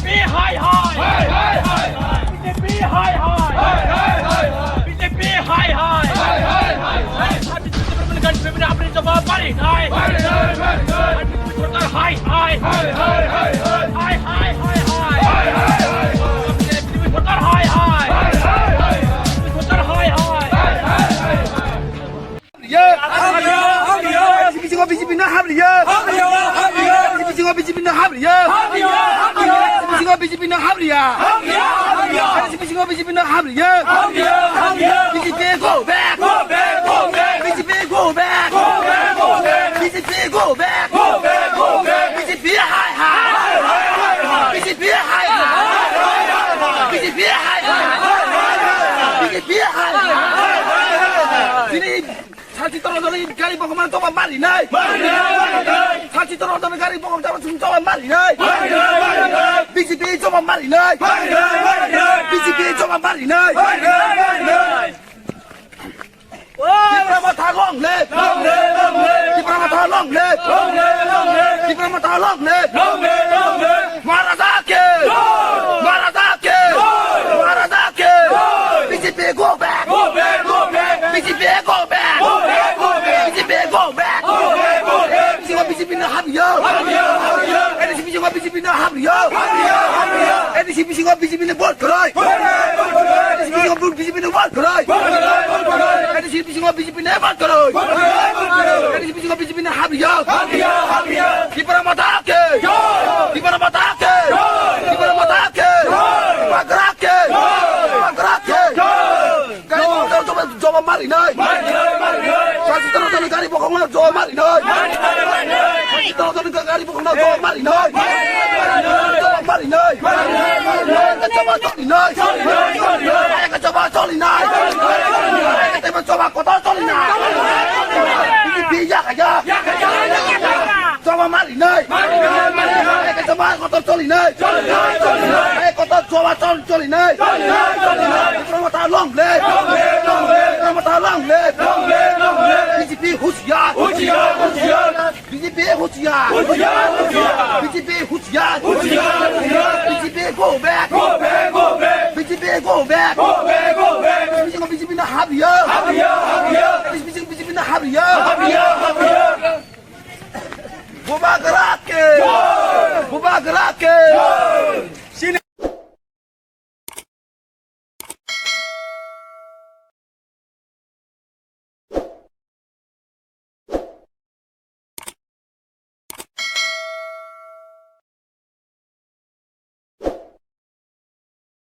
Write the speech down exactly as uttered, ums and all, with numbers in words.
B J P hai hai. Hai hai hai hai. B J P hai hai. Hai hai hai hai. B J P hai hai. Hai hai hai hai. Hai hai hai hai. Government kan pemina apni jawab mari hai. Mari hai mari hai. Sorkar hai hai. Hai hai hai hai. Hai hai hai hai. Hai hai hai hai. Sorkar hai hai. Hai hai hai hai. Sorkar hai hai. Hai hai hai hai. Bisingo B J P no habriya. Bisingo B J P no habriya. Bisingo B J P no habriya. Bisingo B J P no habriya. B J P go back. B J P go back. B J P go back. B J P hai hai. B J P hai hai. B J P hai hai. B J P hai hai. Chini Sati toro toro gari bokom mana toba mari nai. Sati toro toro gari bokom toro sung toba mari nai. B J P toba mari nai. B J P toba mari nai. Tipra Motha long live. Tipra Motha long live. Tipra Motha long live. Maharaja ke! Maharaja ke! Maharaja ke! B J P go back! Go back! Go back! B J P go back! Go back! Go back! B J P go back! Go back! Go back! Bisingo B J P no habriya. Habriya! Habriya! N S P bisingo B J P no habriya. Habriya! A D C bisingo B J P ni vote kwrwi. A D C bisingo B J P ni vote kwrwi. A D C bisingo B J P ni vote kwrwi. A D C bisingo B J P ni habya. Tipra Motha ki. Tipra Motha ki. Tipra Motha ki. Tipra Motha ki. Tipra Motha ki. Gari bokhokno joba, joba marinai. Sasi tano tano gari bokhokno joba marinai. Sasi tano tano gari bokhokno joba marinai. Joba marinai. Joba solinai. Joba solinai. Joba kotor solinai. B J P yakaya. Joba marinai. Joba kotor solinai. Joba chol-, solinai. Tipra Motha long live. Tipra Motha long live. B J P husiar. B J P husiar. B J P husiar. B J P go back. B J P go back.